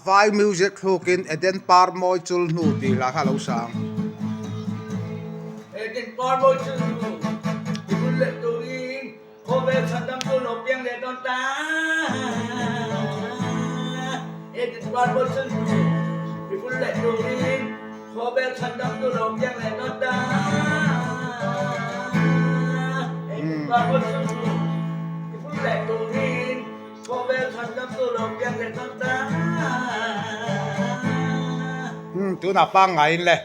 Vai music thlukin Eden Par Mawi Chul Hnu tih hla kha a lo sang. Eden Par Mawi Chul Hnu i bul leh turin Khawvel chhandam chu lo piang leh dawn ta. Eden Par Mawi Chul Hnu i bul leh turin Khawvel chhandam chu lo piang leh dawn ta. Eden Par Mawi Chul Hnu i bul leh turin Khawvel chhandam chu lo piang leh dawn ta. Tunah pangngaiin le.